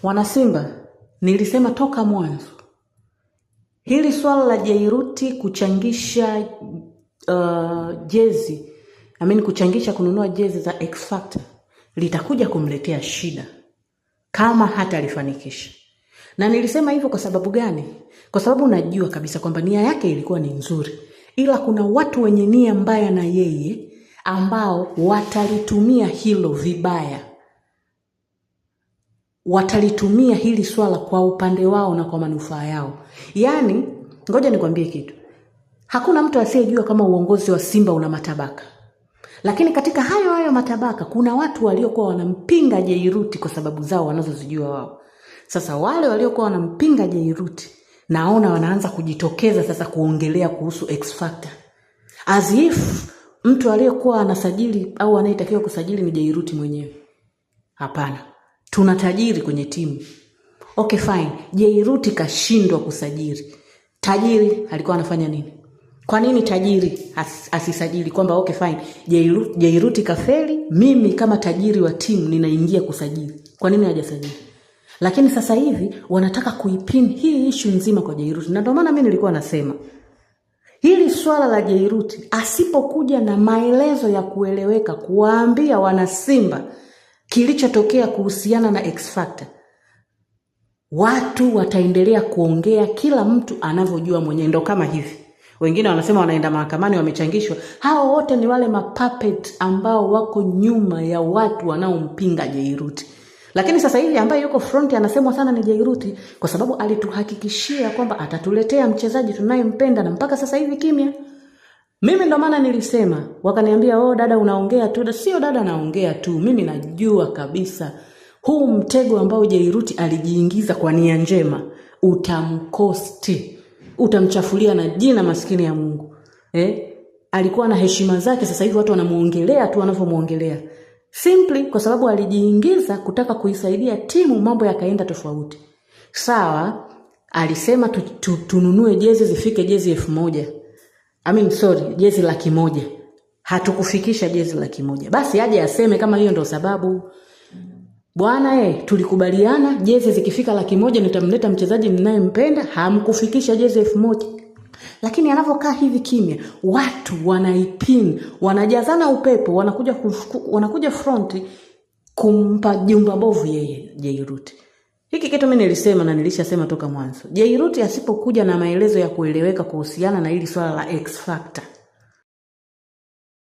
Wanasimba, nilisema toka mwanzo hili swala la Jairuti kuchangisha jezi, I mean kuchangisha kununua jezi za X Factor litakuja kumletea shida kama hata alifanikisha. Na nilisema hivyo kwa sababu gani? Kwa sababu najua kabisa kwamba nia yake ilikuwa ni nzuri, ila kuna watu wenye nia mbaya na yeye ambao watalitumia hilo vibaya, watalitumia hili swala kwa upande wao na kwa manufaa yao. Yaani, ngoja nikwambie kitu, hakuna mtu asiyejua kama uongozi wa Simba una matabaka, lakini katika hayo hayo matabaka kuna watu waliokuwa wanampinga Jairuti kwa sababu zao wanazozijua wao. Sasa wale waliokuwa wanampinga Jairuti naona wanaanza kujitokeza sasa kuongelea kuhusu X Factor as if mtu aliyekuwa anasajili au anayetakiwa kusajili ni Jairuti mwenyewe. Hapana, tuna tajiri kwenye timu. Okay, fine. Jairuti kashindwa kusajili. Tajiri alikuwa anafanya nini? Kwa nini tajiri asisajili? Kwamba okay fine, Jairuti kafeli, mimi kama tajiri wa timu ninaingia kusajili. Kwa nini hajasajili? Lakini sasa hivi wanataka kuipin hii ishu nzima kwa Jairuti, na ndio maana mimi nilikuwa nasema hili swala la Jairuti asipokuja na maelezo ya kueleweka kuwaambia wanasimba kilichotokea kuhusiana na X Factor, watu wataendelea kuongea kila mtu anavyojua mwenyewe. Ndo kama hivi, wengine wanasema wanaenda mahakamani, wamechangishwa. Hao wote ni wale mapuppet ambao wako nyuma ya watu wanaompinga Jairuti. Lakini sasa hivi ambaye yuko front anasemwa sana ni Jairuti, kwa sababu alituhakikishia kwamba atatuletea mchezaji tunayempenda, na mpaka sasa hivi kimya. Mimi ndo maana nilisema, wakaniambia oh, dada unaongea tu. Sio dada naongea tu, mimi najua kabisa huu mtego ambao Jairuti alijiingiza kwa nia njema utamkosti, utamchafulia na jina maskini ya Mungu. Alikuwa na heshima zake, sasa hivi watu wanamuongelea tu wanavyomuongelea, simply kwa sababu alijiingiza kutaka kuisaidia timu, mambo yakaenda tofauti. Sawa, alisema tununue jezi zifike jezi 1000. I mean, sorry, jezi 100,000. Hatukufikisha jezi 100,000. Basi aje aseme kama hiyo ndo sababu. Bwana tulikubaliana jezi zikifika 100,000 nitamleta mchezaji ninayempenda, hamkufikisha jezi 1000. Lakini anavyokaa hivi kimya, watu wanaipin, wanajazana upepo, wanakuja front kumpa jumba bovu yeye Jairuti. Hiki kitu mimi nilisema na nilishasema toka mwanzo. Jairuti asipokuja na maelezo ya kueleweka kuhusiana na hili swala la X Factor,